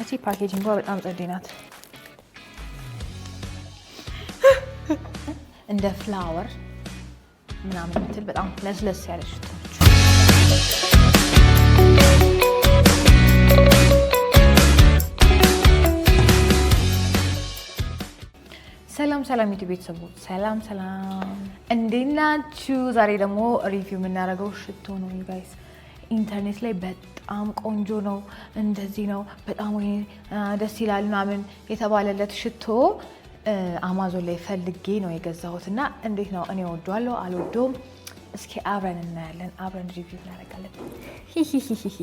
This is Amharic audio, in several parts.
እቺ packaging ዋ በጣም ጸዴ ናት። እንደ flower ምናምን የምትል በጣም ለስለስ ያለች ሽቶ ነች። ሰላም ሰላም ዩቲዩብ ቤተሰቦች፣ ሰላም ሰላም፣ እንዴት ናችሁ? ዛሬ ደግሞ review የምናደርገው ሽቶ ነው you guys። ኢንተርኔት ላይ በጣም ቆንጆ ነው፣ እንደዚህ ነው፣ በጣም ወይ ደስ ይላል ምናምን የተባለለት ሽቶ አማዞን ላይ ፈልጌ ነው የገዛሁት እና እንዴት ነው፣ እኔ ወዷለሁ አልወደውም? እስኪ አብረን እናያለን፣ አብረን review እናደርጋለን። ሂሂሂሂ።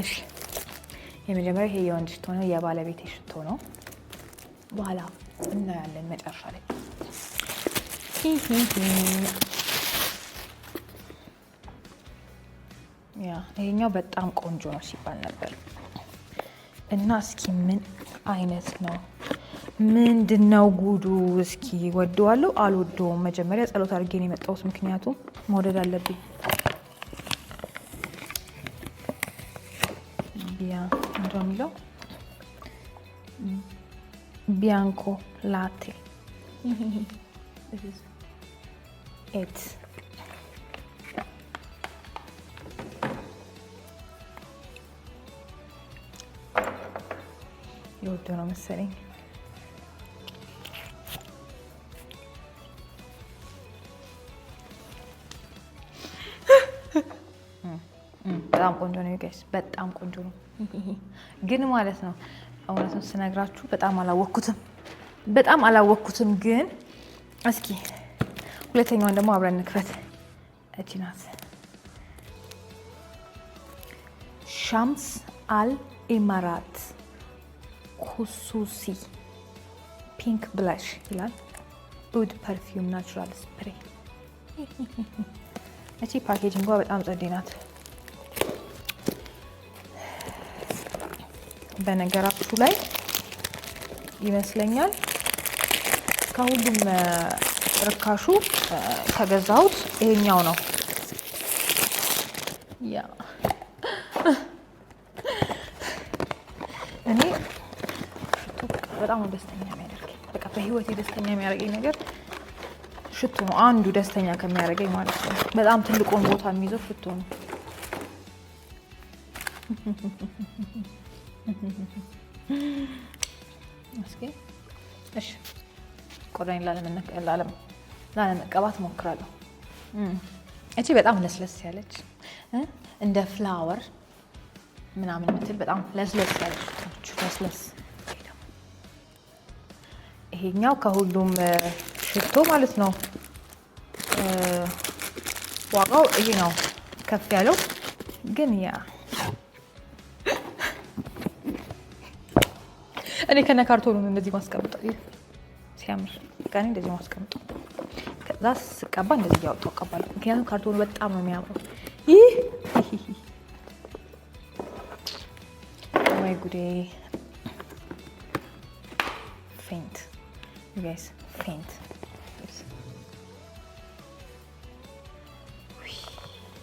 እሺ፣ የመጀመሪያ ይሄ የወንድ ሽቶ ነው፣ የባለቤቴ ሽቶ ነው። በኋላ እናያለን መጨረሻ ላይ። Yeah፣ ይሄኛው በጣም ቆንጆ ነው ሲባል ነበር እና እስኪ ምን አይነት ነው? ምንድን ነው ጉዱ? እስኪ ወደዋለሁ አልወደውም? መጀመሪያ ጸሎት አድርጌ ነው የመጣሁት፣ ምክንያቱም መውደድ አለብኝ። ቢያ ምንድን ነው የሚለው? Bianco Latte it። የወደው ነው መሰለኝ። በጣም ቆንጆ ነው guys፣ በጣም ቆንጆ ነው። ግን ማለት ነው እውነቱን ስነግራችሁ በጣም አላወቅኩትም፣ በጣም አላወቅኩትም። ግን እስኪ ሁለተኛዋን ደግሞ አብረን እንክፈት። እቺ ናት ሻምስ አል ኢማራት ኩሱሲ Pink Blush ይላል። Oud perfume natural spray። እቺ packaging ዋ በጣም ጸዴ ናት። በነገራችሁ ላይ ይመስለኛል ከሁሉም ርካሹ ከገዛሁት ይሄኛው ነው። Yeah፣ እኔ ሽቶ በጣም ነው ደስተኛ የሚያደርገኝ። በቃ በህይወቴ ደስተኛ የሚያደርገኝ ነገር ሽቶ ነው። አንዱ ደስተኛ ከሚያደርገኝ ማለት ነው። በጣም ትልቁን ቦታ የሚይዘው ሽቶ ነው። እስኪ እሺ፣ ቆዳዬን ላለመቀባት እሞክራለሁ። እቺ በጣም ለስለስ ያለች፣ እንደ flower ምናምን የምትል በጣም ለስለስ ያለች ነች። ለስለስ። ይሄኛው ከሁሉም ሽቶ ማለት ነው ዋጋው ይሄ ነው ከፍ ያለው፣ ግን yeah፣ እኔ ከነ ካርቶኑ እንደዚህ ማስቀምጠው ሲያምር፣ በቃ እኔ እንደዚህ ማስቀምጠው፣ ከዛ ስቀባ እንደዚህ እያወጣሁ እቀባለሁ። ምክንያቱም ካርቶኑ በጣም ነው የሚያምረው። ይህ ወይ ጉዴ፣ faint guys፣ faint።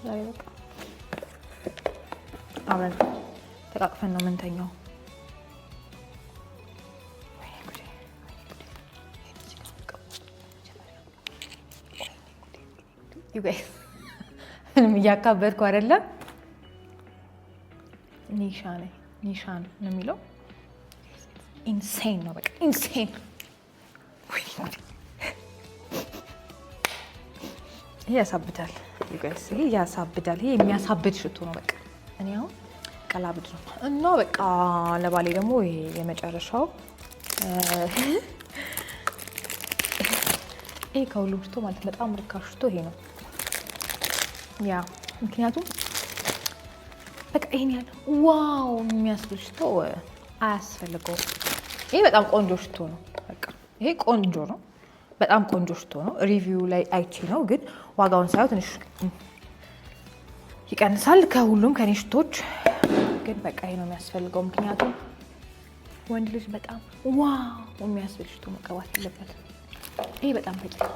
ዛሬ በቃ አብረን ተቃቅፈን ነው የምንተኛው። ወይኔ ጉዴ፣ ወይኔ ጉዴ። You guys፣ ምንም እያካበድኩ አይደለም። ኒሻን ኒሻን ነው የሚለው። Insane ነው በቃ insane። ወይኔ ጉዴ። ይሄ ያሳብዳል። You guys፣ ይሄ ያሳብዳል። ይሄ የሚያሳብድ ሽቶ ነው። በቃ እኔ አሁን ቀላብድ ነው እና በቃ ለባሌ ደግሞ ይሄ የመጨረሻው፣ ይሄ ከሁሉም ሽቶ ማለት በጣም ርካሽ ሽቶ ይሄ ነው። Yeah፣ ምክንያቱም በቃ ይሄን ያህል wow የሚያስብል ሽቶ አያስፈልገውም። ይሄ በጣም ቆንጆ ሽቶ ነው። በቃ ይሄ ቆንጆ ነው። በጣም ቆንጆ ሽቶ ነው። Review ላይ አይቼ ነው፣ ግን ዋጋውን ሳየው ትንሽ ይቀንሳል ከሁሉም ከኔ ሽቶች። ግን በቃ ይሄ ነው የሚያስፈልገው። ምክንያቱም ወንድ ልጅ በጣም wow የሚያስብል ሽቶ መቀባት የለበትም። ይሄ በጣም በቂ ነው።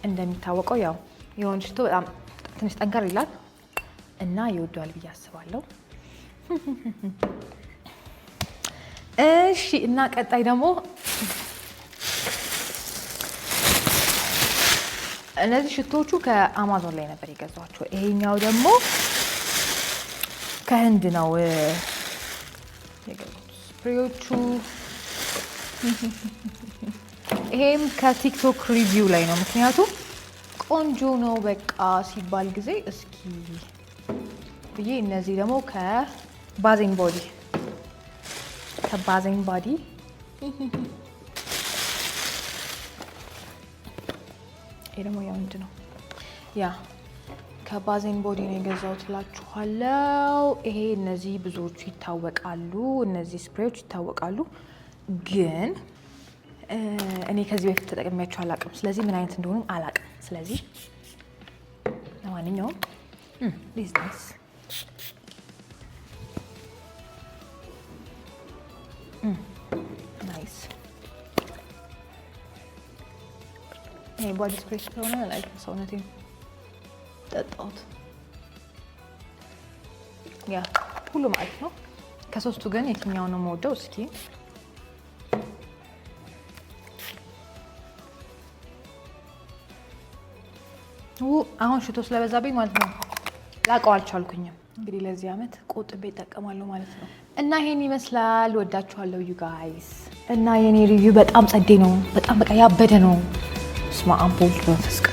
እንደሚታወቀው ያው የወንድ ሽቶ በጣም ትንሽ ጠንከር ይላል እና ይወደዋል ብዬ አስባለሁ። እሺ፣ እና ቀጣይ ደግሞ እነዚህ ሽቶዎቹ ከአማዞን ላይ ነበር የገዛኋቸው። ይሄኛው ደግሞ ከህንድ ነው የገዛሁት spray ዎቹ። ይሄም ከቲክቶክ review ላይ ነው። ምክንያቱም ቆንጆ ነው በቃ ሲባል ጊዜ እስኪ ብዬ፣ እነዚህ ደግሞ ከ Bath and Body። ይሄ ደግሞ የወንድ ነው። Yeah፣ ከ Bath and Body ነው የገዛሁት እላችኋለሁ። ይሄ እነዚህ ብዙዎቹ ይታወቃሉ፣ እነዚህ spray ዎች ይታወቃሉ፣ ግን እኔ ከዚህ በፊት ተጠቅሜያቸው አላውቅም። ስለዚህ ምን አይነት እንደሆኑ አላውቅም። ስለዚህ ለማንኛውም this nice nice። ይሄ body spray ስለሆነ like ሰውነቴ ጠጣሁት። Yeah፣ ሁሉም አሪፍ ነው። ከሶስቱ ግን የትኛው ነው የምወደው? እስኪ አሁን ሽቶ ስለበዛብኝ ማለት ነው ላቀው አልቻልኩኝም። እንግዲህ ለዚህ ዓመት ቆጥቤ እጠቀማለሁ ማለት ነው። እና ይሄን ይመስላል። ወዳችኋለሁ you guys። እና የኔ review በጣም ጸዴ ነው። በጣም በቃ ያበደ ነው። ስማ አብ ወልድ መንፈስ ቅዱስ።